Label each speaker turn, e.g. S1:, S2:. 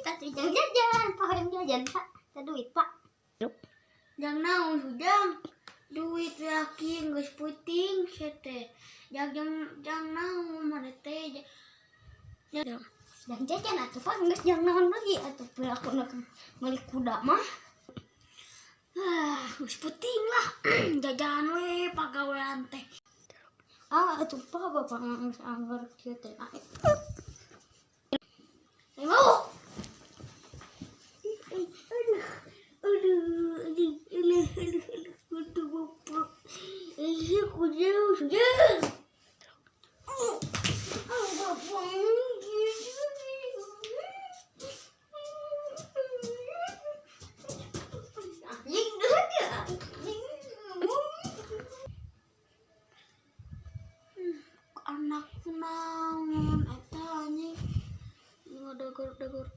S1: Atuh jang jajan, Pak, hayang jajan, Pak. Teu duit, Pak.
S2: Jang naon, Ujang? Duit laki geus puting sia teh. Jang jang jang naon mana teh? Jang.
S1: Jang jajan atuh, Pak, geus jang naon lagi atuh perilaku nak meuli kuda mah.
S2: Ah, geus puting lah. Jajan we pagawean teh.
S1: Ah, atuh, Pak, Bapak geus anggar kieu teh. Ah,
S2: Saya mau.